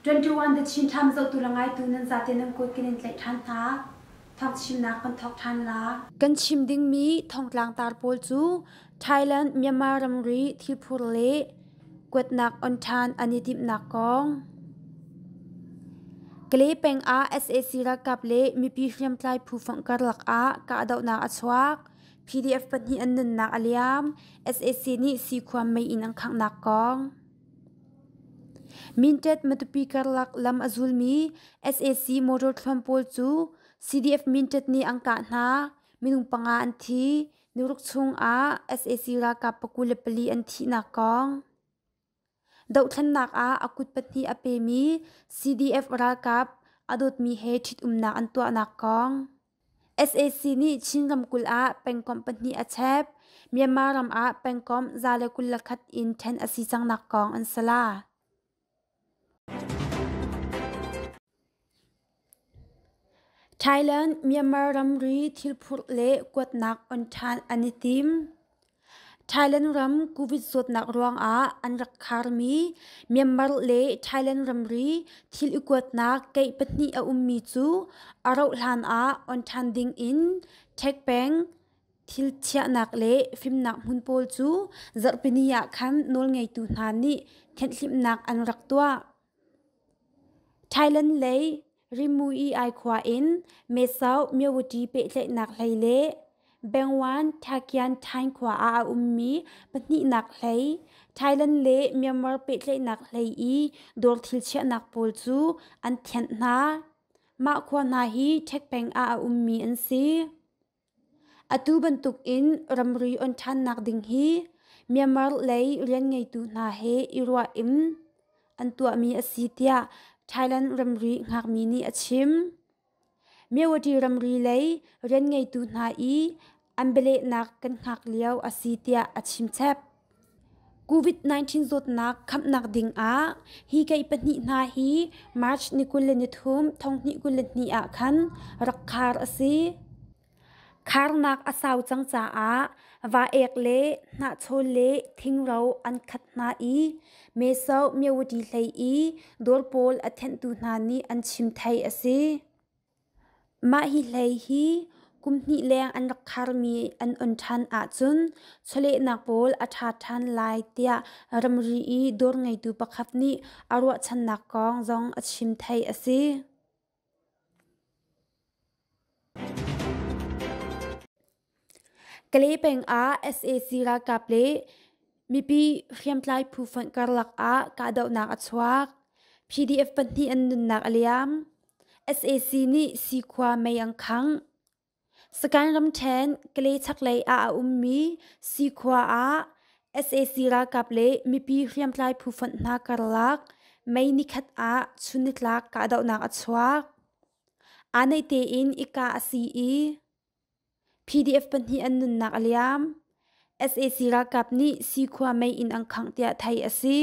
21 The Chin Times zohtu le ngaitu nan zate nan kut kan in tlaih ṭhan hna. Thawng chimnak kan thawk ṭhan la. Kan chim dingmi thongtlang tar pawl cu Thailand Myanmar ramri thilphur le kuatnak on ṭhan an i timhnak kong. Kalay peng ah sac ralkap le mipi hriamtlai phu fonh karlak ah kahdohnak a chuak. PDF pahnih an nunnak a liam. Sac nih sikhua mei in an khanghnak kong. Mintet Matupi karlak lam a zulmi sac motor thluan pawl cu CDF Mintet nih an kah hna. Minung panga an thi. Nuruk chung ah sac ralkap 24 an thihnak kong. Dohthlennak ah a kut pahnih a pemi CDF ralkap a dawtmi he ṭhitumnak an tuahnak kong. Sac nih Chin ramkulh ah pengkomh pahnih a chep. Myanmar ram ah pengkomh 121 in ṭhen a si cangnak kong an si la. Thailand Myanmar ramri thilphurh le kuatnak on ṭhan an i tim. Thailand ram COVID zawtnak ruangah an rak kharmi Myanmar le Thailand ramri thil i kuatnak keih pahnih a ummi cu a rauh hlan ah on ṭhan ding in Ṭhek peng thil chiahnak le fimnak hmun pawl cu zarhpini ah khan nawlngeitu hna nih thenhhlimhnak an rak tuah. Thailand lei Rimui ai khua in Mesau Myawaddy pehtlaihnak hlei le Bengwan Thakyan Thaing khua ah a ummi pahnihnak hlei, Thailand le Myanmar pehtlaihnak hlei i dawr thil chiahnak pawl cu an thianh hna. Mah khua hna hi Ṭhek peng ah a ummi an si. Atu bantukin ramri on ṭhannak ding hi Myanmar lei rianngeitu hna he i ruah in an tuahmi a si tiah Thailand ramri hngakmi nih a chim. Myawaddy ramri lei rianngeitu hna i an bialehnak kan hngak lio a si tiah a chimchap. COVID-19 zawtnak khamnak ding ah hi kei pahnih hna hi March ni 23 2022 ah khan rak khar a si. Kharnak a sau cang caah va-ek le hnahchawl le thingro an khat hna i meso myawadi hlei i dawr pawl a thenhtu hna nih an chim thei a si. Mah hi hlei hi kum hnih leng an rak kharmi an on ṭhan ahcun chawlehnak pawl a ṭha ṭhan lai tiah ramri i dawr ngeitu pakhat nih a ruahchannak kong zong a chim thei a si. Kalay peng ah sac ralkap le mipi hriamtlai phu fonh karlak ah kahdohnak a chuak. PDF pahnih an nunnak a liam. Sac nih Sikhua mei an khangh. Sagaing ramṭhen Kalay chaklei ah a ummi Sikhua ah sac ralkap le mipi hriamtlai phu fonh hna karlak May nikhat ah chunnitlak kahdohnak a chuak. Aa naih tein i kah a si i PDF pahnih an nunnak a liam. Sac ralkap nih Sikhua mei in an khangh tiah theih a si.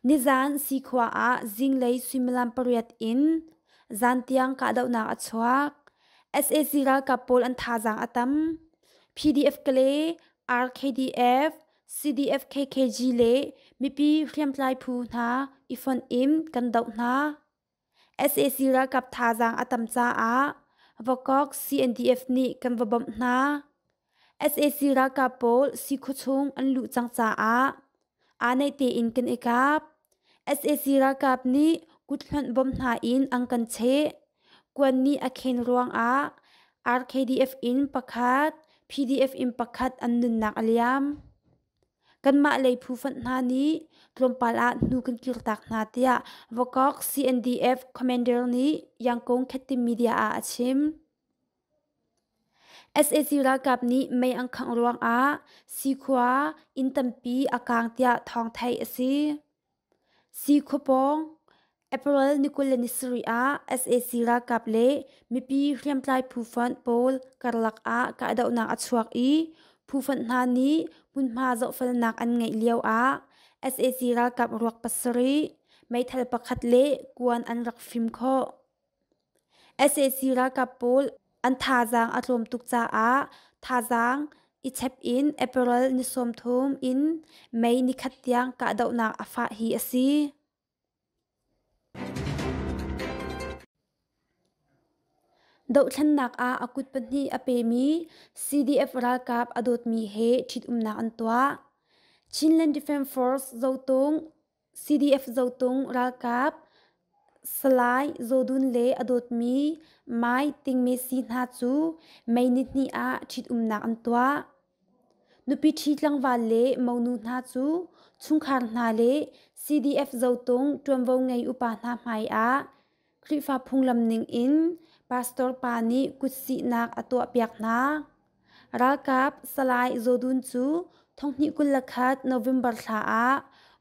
Nizan Sikhua ah zinglei suimilam pariat in zan tiang kahdohnak a chuak. Sac ralkap pawl an thazaang a tam. PDF Kale, RKDF, CDF KKG le mipi hriamtlai phu hna i fonh in kan doh hna. Sac ralkap thazaang a tam caah Vakok CNDF nih kan va bawmh hna. Sac ralkap pawl Sikhu chung an luh cang caah aa naih tein kan i kap. Sac ralkap nih kuthlonh bom hna in an kan cheh. Kuan nih a khen ruangah RKDF in pakhat, PDF in pakhat an nunnak a liam. Kanmah lei phu fonh hna nih tlawmpal ah hnu kan kirtak hna tiah Vakok CNDF commander nih Yangon Khettim media ah a chim. Sac ralkap nih mei an khangh ruangah Sikhua inn tampi a kaang tiah thawng theih a si. Sikhua pawng April ni 27 ah sac ralkap le mipi hriamtlai phu fonh pawl karlak ah kahdohnak a chuak i phu fonh hna nih hmunhma zohfelnak an ngeih lio ah sac ralkap ruak pasarih, meithal pakhat le kuan an rak fim khawh. Sac ralkap pawl an thazaang a tlawm tuk caah thazaang i chep in April ni 30 in May nikhat tiang kahdohnak a fah hi a si. Dohthlennak ah a kut pahnih a pemi CDF ralkap a dawtmi he ṭhitumnak an tuah. Chinland Defence Force Zotung CDF Zotung ralkap Salai Zawdun le a dawtmi Mai Tingmesi hna cu May nihnih ah ṭhitumnak an tuah. Nupi ṭhi tlangval le monu hna cu chungkhar hna le CDF Zotung ṭuanvo ngei upa hna hmai ah Khrihfa phunglam ningin pastor pa nih kutsihnak a tuahpiak hna. Ralkap Salai Zawdun cu thonghnih 21 November thla ah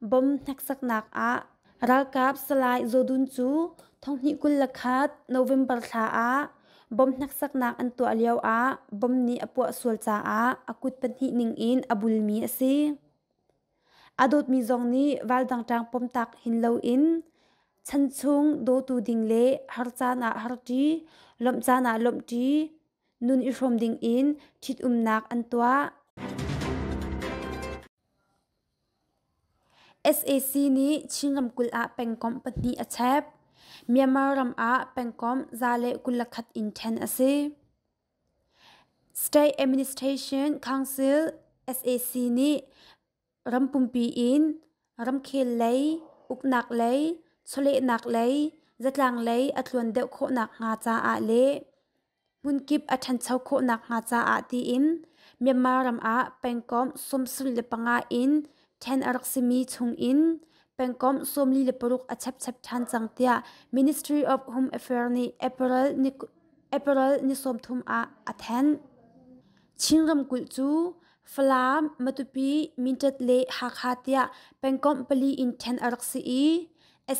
bom hneksaknak ah Ralkap Salai Zawdun cu thonghnih 21 November thla ah bom hneksaknak an tuah lio ah bom nih a puah sual caah a kut pahnih ningin a bulmi a si. A dawtmi zong nih valdangṭang pomtak hin loin chanchung dawtu ding le har caan ah harṭi, lawmh caan ah lawmhṭi, nun i hrawm dingin ṭhitumnak an tuah. Sac nih Chin ramkulh ah pengkomh pahnih a chep. Myanmar ram ah pengkomh 121 in ṭhen a si. State Administration Council (SAC) nih ram pumpi in ramkhel lei, uknak lei, chawlehnak lei, zatlang lei a tluan deuh khawh nakhnga caah le hmunkip a ṭhancho khawh nakhnga caah tiin Myanmar ram ah pengkomh 75 in ṭhen a rak simi chungin pengkomh 46 a chepchep ṭhan cang tiah Ministry of Home Affairs nih April ni 30 ah a thanh. Chin ramkulh cu Falam, Matupi, Mindat le Hakha tiah pengkomh pali in ṭhen a rak si i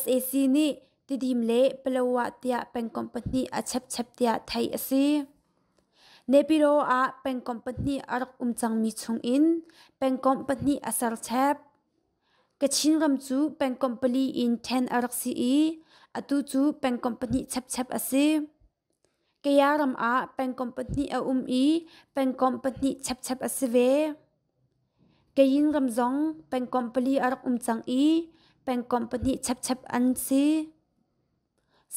sac nih Tidim le Palawa tiah pengkomh pahnih a chepchep tiah theih a si. Naypyidaw ah pengkomh pahnih a rak um cangmi chungin pengkomh pahnih a ser chep. Kachin ram cu pengkomh pali in ṭhen a rak si i atu cu pengkomh pahnih chepchep a si. Kaya ram ah pengkomh pahnih a um i pengkomh pahnih chepchep a si ve. Kayin ram zong pengkomh pali a rak um cang i pengkomh pahnih chepchep an si.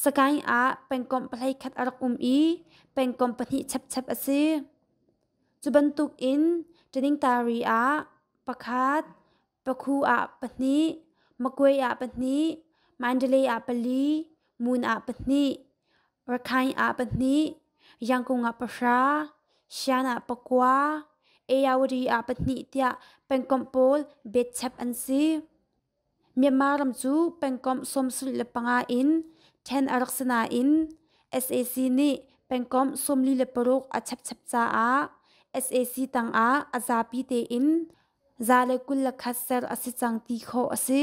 Sagaing ah pengkomh pahleikhat a rak um i pengkomh pahnih chepchep a si. Cu bantuk in Taningtari ah pakhat, Pakhu ah pahnih, Magway ah pahnih, Mandalay ah pali, Mun ah pahnih, Rakhine ah pahnih, Yangkung ah pahra, Shan ah pakua, Ayeyarwady ah pahnih tiah pengkomh pawl betchep an si. Myanmar ram cu pengkomh 75 in ṭhen a rak si nain sac nih pengkomh 46 a chepchep caah sac tangah a zapi tein 121 ser a si cang ti khawh a si.